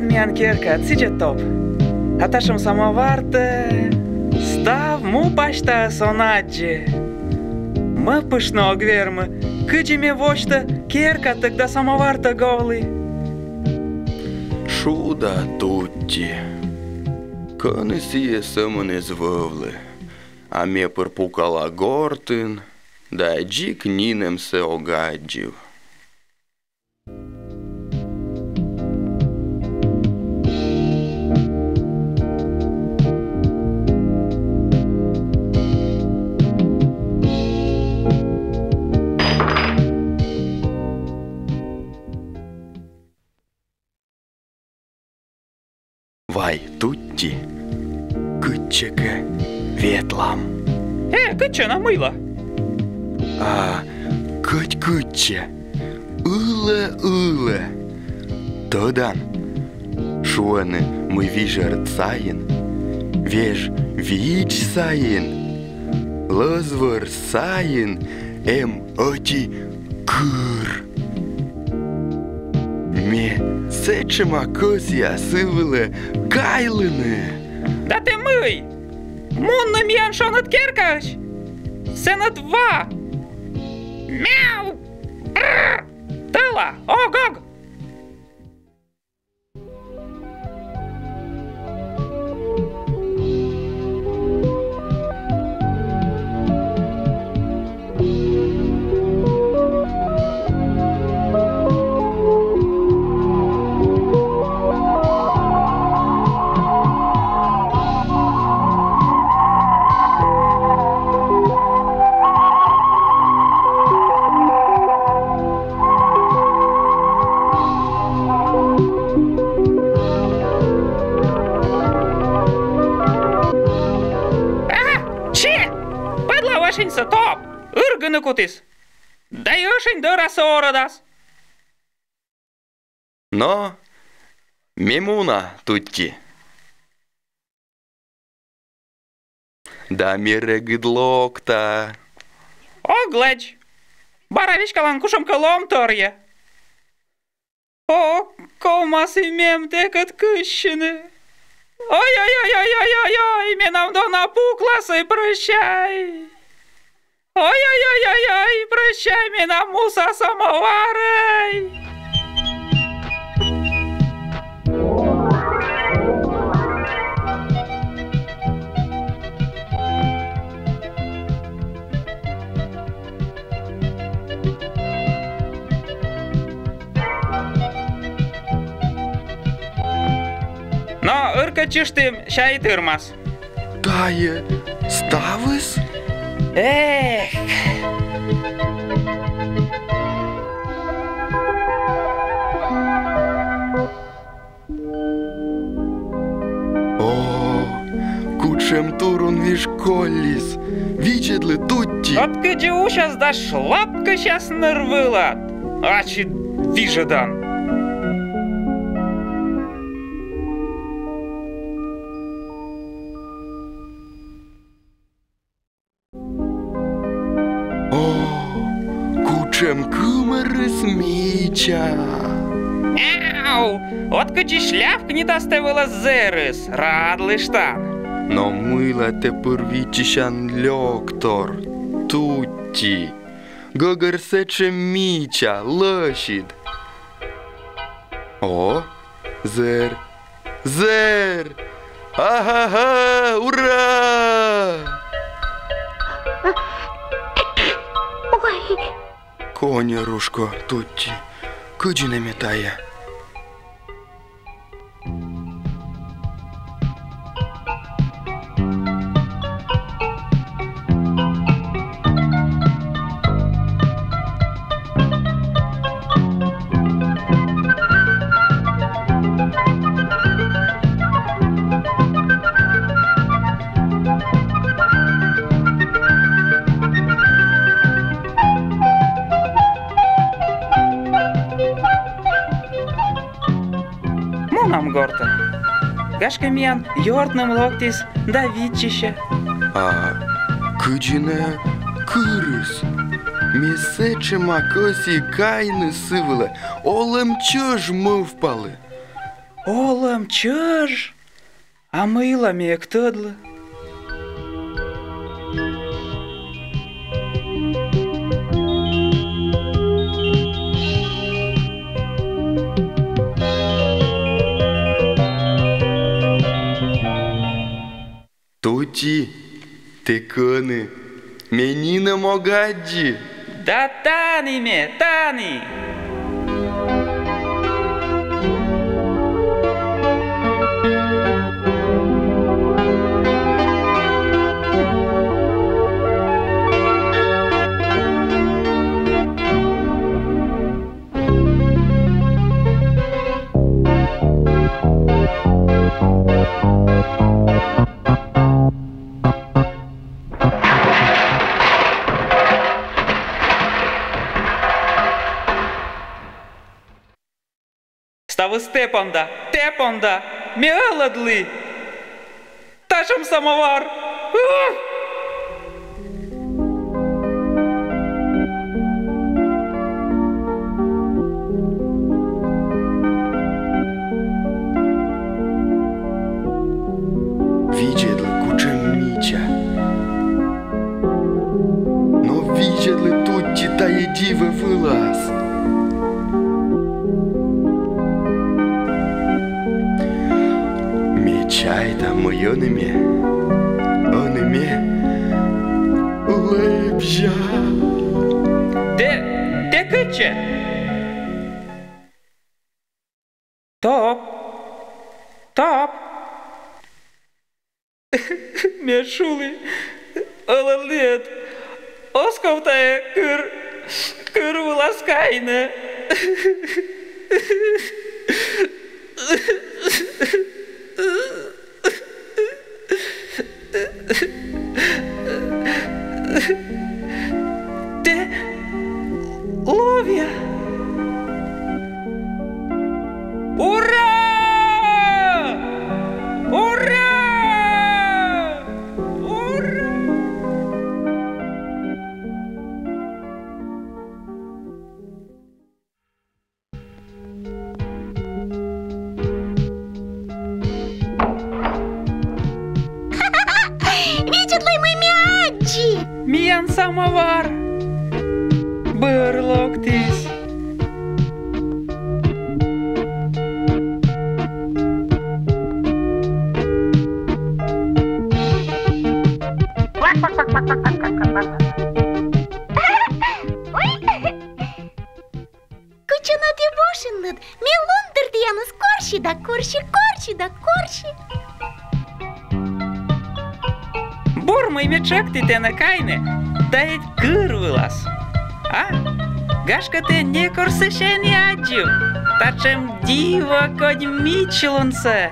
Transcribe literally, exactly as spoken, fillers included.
Миян керка сідз топ. А татшӧм самӧвартӧ став му пасьтаыс он аддзы. Мӧвпыштны ог вермы, кыдзи ме восьта керкатӧг да самӧвартӧг овлі. Шуда, Тутти. Кӧні сійӧ сӧмын эз вӧвлы. А ме пыр пукала гортын да дзик нинӧмсӧ ог аддзыв. Вай, Тутти, кытчӧкӧ ветлам. Э, кытчӧ на, мыйла? А, кӧть кытчӧ. Ылӧ, ылӧ. Тӧдан, шуӧны, мый виж ӧрт сайын, веж видз сайын, лӧзвӧр сайын эм ӧти кыр. Ме сэтшӧма кӧсъя сы вылӧ кайлыны. Да тэ мый! Мунны миян шоныд керкаысь! Сэныд ва! Мяу! Бррр! Тӧла! Ог-ог! Ага, че! Пӧдлав ӧшиньсӧ топ! Ыргыны кутіс! Да и ӧшинь дӧрасӧ орӧдас! Но, ме муна, Тутти. Да ме регыд локта. Ог лэдз. Бара веськалан кутшӧмкӧ ломторйӧ. О, ковмас и мем тэкӧд кыссьыны. Ой-ой-ой-ой-ой-ой, менам дона пукласӧй, прощай. Ой-ой-ой-ой-ой, прощай, менам муса самӧварӧй. Но, ыркӧдчыштім, сійӧ тырмас. Тайӧ ставыс? Эх! О, кутшӧм турун виж колис! Видзӧдлы, Тутти! Ӧд кыдзи усяс да шлапкысяс ныр вылад! Ачыд вижӧдан! О, кутшӧм кымӧрыс мича! Мяу! Ӧд кыдзи шлявкнитас тэ вылӧ зэрыс, радлыштан. Но мыйла тэ пыр виччысян лёктор, Тутти? Гӧгӧр сэтшӧм мича, лӧсьыд. О, зэр, зэр! Ага-га, ура! Ой. Коньӧрушко, Тутти, кыдзи нӧ ме тайӧ? Мунам гортӧ. Гашкӧ, миян ёртным локтіс да виччысьӧ. А кыдзи нӧ кырыс? Ме сэтшӧма кӧсйи кайны сы вылӧ, олӧм чӧж мӧвпалі. Олӧм чӧж, а мыйла ме эг тӧдлы. Тутти, тэ кӧні? Ме нинӧм ог аддзы. Да тані ме, тані. Ставыс тэ понда, тэ понда, ме ӧлӧдлі. Татшӧм самӧвар! Ух! Видзӧдлы, кутшӧм мича. Но видзӧдлы, Тутти, тайӧ диво вылас. Ме чайта, мый ӧні ме, ӧні ме лэбзя. Тэ, тэ кытчӧ? Топ, топ. Ме шулі, ӧлӧдлі ӧд, оз ков тайӧ кыр, кыр вылас кайны. Тэ ловъя! Ура! Ура! Ура! Видзӧдлӧй, мый ме аддзи! Миян самӧвар бӧр локтіс. Кутшӧм на тэ вошинныд, ме лун дыр тіянӧс корси да корси, корси да корси. Бур, мый ме тшӧкті тэнӧ кайны, да ӧд кыр вылас. А? Гашкӧ, тэ некор сэсся ӧні аддзыв татшӧм диво кодь мичлунсӧ.